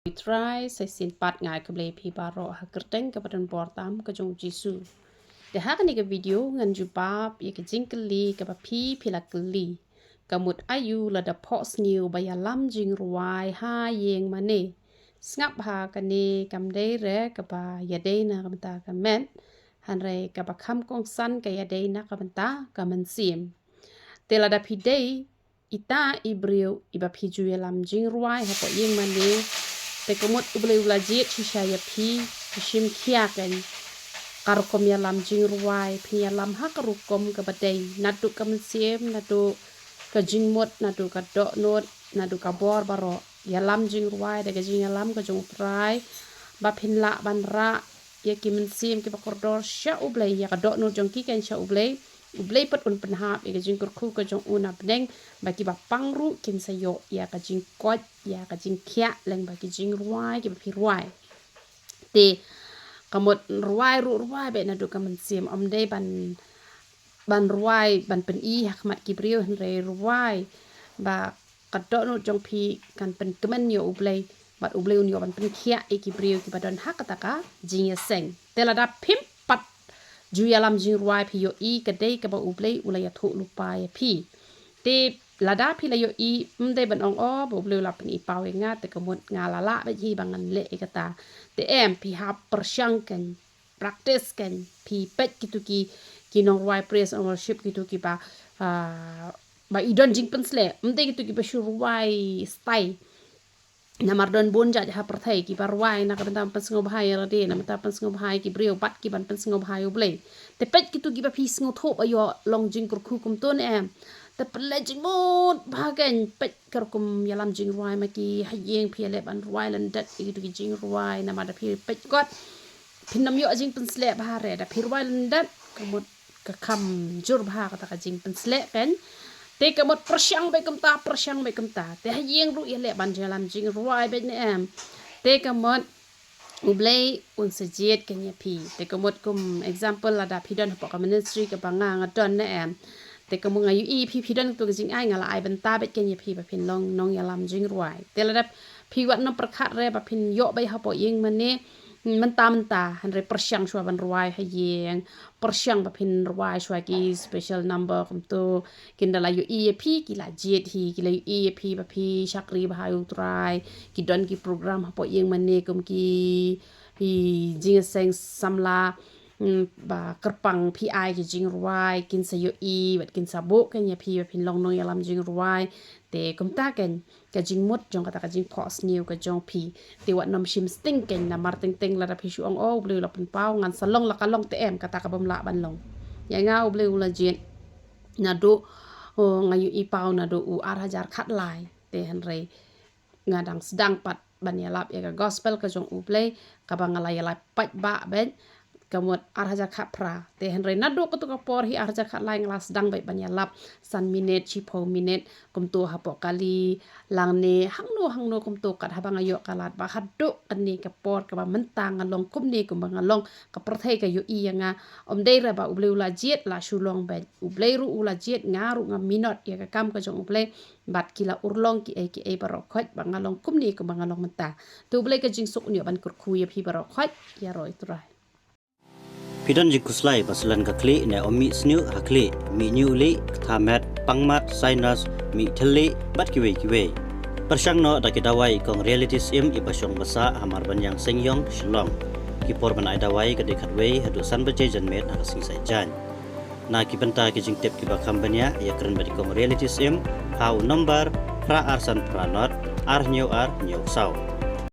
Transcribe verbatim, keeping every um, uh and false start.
Trai, sa shisien pat nga ai khublei ïa phi baroh ha ka kyrteng kaba donbor tam ka jong u Jisu. Te ha kane ka video ngan jubab ïa ka jingkylli kaba phi phi la kylli. Ka mut aïu lada phohsniew ba ïalam jingrwai ha ïing mane. Sngap ha kane kam dei re kaba ïadei na ka bynta ka met. Hynrei kaba kham kongsan ka ïadei na ka bynta ka mynsiem. Te lada phi dei ita i briew iba phi ju ïalam jingrwai hapoh ïing mane. Te ka mut U Blei u la jied shisha ïa phi, phi shim khia kein. Ka rukom ïalam jingrwai, phi ïalam ha ka rukom kaba dei. Naduh ka mynsiem, naduh ka jingmut, naduh ka dohnud, naduh ka bor baroh. Ïalam jingrwai, da ka jingïalam ka jong U Trai. Ba phin lah ban rah ïa ki mynsiem kiba kordor sha U Blei, ïa ka dohnud jong ki kein sha U Blei. U Blei pat un pynhap ïa ka jingkyrkhu ka jong u na bneng, ba kiba pang ruh kin sa ïoh ïa ka jingkoit, ïa ka jingkhiah lyngba ki jingrwai kiba phi rwai. Te ka mut rwai ruh rwai beit naduh ka mynsiem, ym dei ban, ban rwai ban pyni ha khmat ki briew, hynrei rwai ba ka dohnud jong phi kan pynkmen ïa U Blei, bad U Blei un ïoh ban pynkhiah ïa ki briew kiba don ha kata ka jingïaseng. Te lada phim pat ju ïalam jingrwai, phi ïohi ka dei kaba U Blei u la ïathuh lypa ïa phi. Te lada phi la ïohi, ym dei ban ong, oh, ba U Blei u la pyni paw ïa nga, te ka mut nga la lah beit hi ba ngan leh ïa kata. Te em, phi hap pyrshang kein, practice kein, phi peit kito ki, ki nongrwai praise and worship, kito kiba, ah, ba i don jingpynsleh, ym dei kito kiba shu rwai stai. Namar don bun jait ha pyrthei kiba rwai na ka bynta pynsngewbha ïa lade, na bynta pynsngewbha ïa ki briew, bad ki ban pynsngewbha ïa U Blei. Te peit kito kiba phi sngewthuh ba ïoh long jingkyrkhu kumto ne em. Te pynleit jingmut bha kein, peit ka rukom ïalam jingrwai ma ki ha ïing, phi ïaleh ban rwai lyndet ïa kito ki jingrwai, namar da phi peit kot phin ym ïoh jingpynsleh bha re, da phi rwai lyndet, ka mut ka kham jur bha kata ka jingpynsleh kein. Te ka mut pyrshang beit kumta, pyrshang beit kumta. Te ha ïing ruh ïaleh ban ïalam jingrwai beit ne em. Te ka mut U Blei un sa jied kein ïa phi. Te ka mut kum example, lada phi don hapoh ka ministry kaba nga nga don ne em. Te ka mut nga ïohi phi, phi don kito ki jingai, nga la ai bynta beit kein ïa phi ba phin long nongïalam jingrwai. Te lada phi wat nym pyrkhat re ba phin ïoh beit hapoh ïing mane mynta mynta, hynrei pyrshang shuwa ban rwai ha ïing, pyrshang ba phin rwai shuwa ki special number kumto. Kin da la ïohi ïa phi, ki la jied hi, ki la ïohi ïa phi ba phi shakri bha ïa U Trai, ki don ki program hapoh ïing mane kum ki, ki jingïaseng samla, mm, ba kyrpang phi ai ki jingrwai, kin sa ïohi bad kin sa buh kein ïa phi ba phin long nongïalam jingrwai. Te kumta kein ka jingmut jong kata ka jingphohsniew ka jong phi. Te wat nym shim sting kein, namar teng teng lada phi shu ong, oh, U Blei u la pynpaw, ngan sa long la ka long, te em, kata ka bym lah ban long. Ïa nga U Blei u la jied naduh, oh, nga ïohi paw naduh u ar hajar khatlai. Te hynrei nga dang sdang pat ban ïalap ïa ka gospel ka jong U Blei, kaba nga la ïalap pat ba beit, ka mut ar hajar khatphra. Te hynrei naduh kato ka por hi ar hajar khatlai nga la sdang beit ban ïalap san minit, shiphew minit, kumto hapoh kali, lang ne, hangno hangno kumto, kat haba nga ïoh ka lad, ba haduh kane ka por kaba mynta nga long kumne kumba nga long, ka pyrthei ka ïohi ïa nga. Ym dei re ba U Blei u la jied la shu long beit. U Blei ruh u la jied, nga ruh nga minot ïa ka kam ka jong U Blei. Bad ki la urlong kiei kiei baroh khoit ba nga long kumne kumba nga long mynta. Te U Blei ka jingsuk un ïoh ban kyrkhu ïa phi baroh khoit, ïaroh ïa U Trai. Phi don jingkhuslai ba slen ka khlieh ne ym mih sniew ha khlieh, mih ñiuhlieh, ktha met, pang mat, sinus, mih thylliej, bad kiwei kiwei. Pyrshang noh da ki dawai kong Reality Syiem iba shong ba sah ha Marbaniang Seingiong, Shillong. Ki por ban ai dawai ka dei khatwei haduh san baje janmiet ha ka sngi Saitjaiñ. Na ki bynta ki jingtip kiba kham bniah, ïakren bad i kong Reality Syiem ha u nombar phra ar san phra nod ar hynñiew ar hynñiew saw.